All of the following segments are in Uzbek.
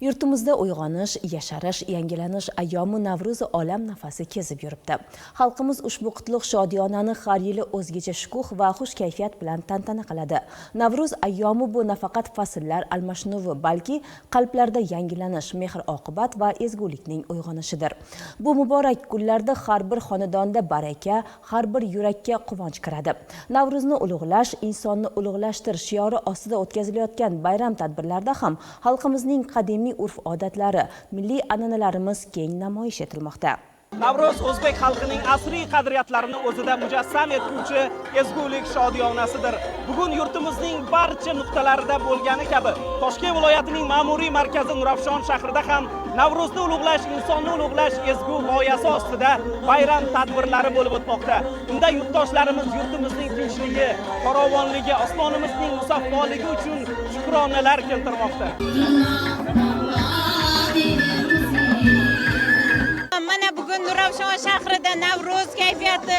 Yurtimizda uyg'onish, yasharish, yangilanish ayyomi Navro'zi olam nafasi kezib yuribdi. Xalqimiz ushbu qutlug' shodiyonani har yili o'zgacha shukuh va xush kayfiyat bilan tantana qiladi. Navro'z ayyomi bu nafaqat fasllar almashinuvi, balki qalblarda yangilanish, mehr-oqibat va ezgulikning uyg'onishidir. Bu muborak kunlarda har bir xonadonda baraka, har bir yurakka quvonch kiradi. Navro'zni ulug'lash, insonni ulug'lashtir shiori ostida o'tkazilayotgan bayram tadbirlarida ham xalqimizning qadimiy urf-odatlari, milliy an'analarimiz keng namoyish etilmoqda. Navro'z o'zbek xalqining asriy qadriyatlarini o'zida mujassam etuvchi ezgulik shodiyonasidir. Bugun yurtimizning barcha nuqtalarida bo'lgani kabi Toshkent viloyatining ma'muriy markazi Nurafshon shahrida ham Navro'zni ulug'lash, insonni ulug'lash ezgu g'oyasi ostida bayram tadbirlari bo'lib o'tmoqda. Unda yurtdoshlarimiz yurtimizning tinchligi, farovonligi, osmonimizning musaffoligi uchun shukronalar keltirmoqda. Mana bugun Nurafshon shahrida Navro'z kayfiyati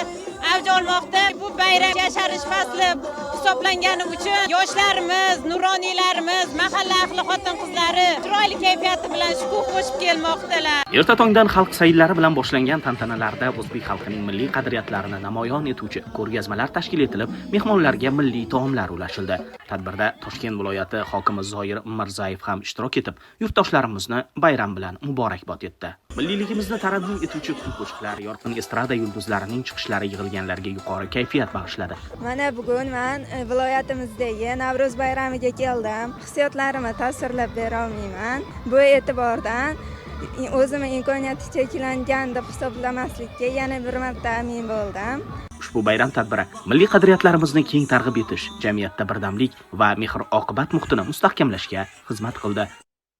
avj olmoqda. Bu bayram yasharish fasli hisoblangani uchun yoshlarimiz, nuroniylarimiz, mahalla ahli xotin-qizlari chiroyli kayfiyati bilan shukuh qo'shib kelmoqdalar. Erta tongdan xalq sayllari bilan boshlangan tantanalarda o'zbek xalqining milliy qadriyatlarini namoyon etuvchi ko'rgazmalar tashkil etilib, mehmonlarga milliy taomlar ulashildi. Tadbirda Toshkent viloyati hokimi Zoir Mirzayev ham ishtirok etib, yurtdoshlarimizni bayram bilan muborakbod etdi. Milliyligimizni tarannum etuvchi kuy-qo'shiqlar, yorqin estrada yulduzlarining chiqishlari yig'ilganlarga yuqori kayfiyat bag'ishladi. Mana bugun man viloyatimizdagi Navro'z bayramiga keldim. Hissiyotlarimni tasvirlab bera olmayman. Bu e'tibordan o'zimni imkoniyati cheklangan deb hisoblamaslikka yana bir marta amin bo'ldim. Ushbu bayram tadbiri milliy qadriyatlarimizni keng targ'ib etish, jamiyatda birdamlik va mehr-oqibat muhitini mustahkamlashga xizmat qildi.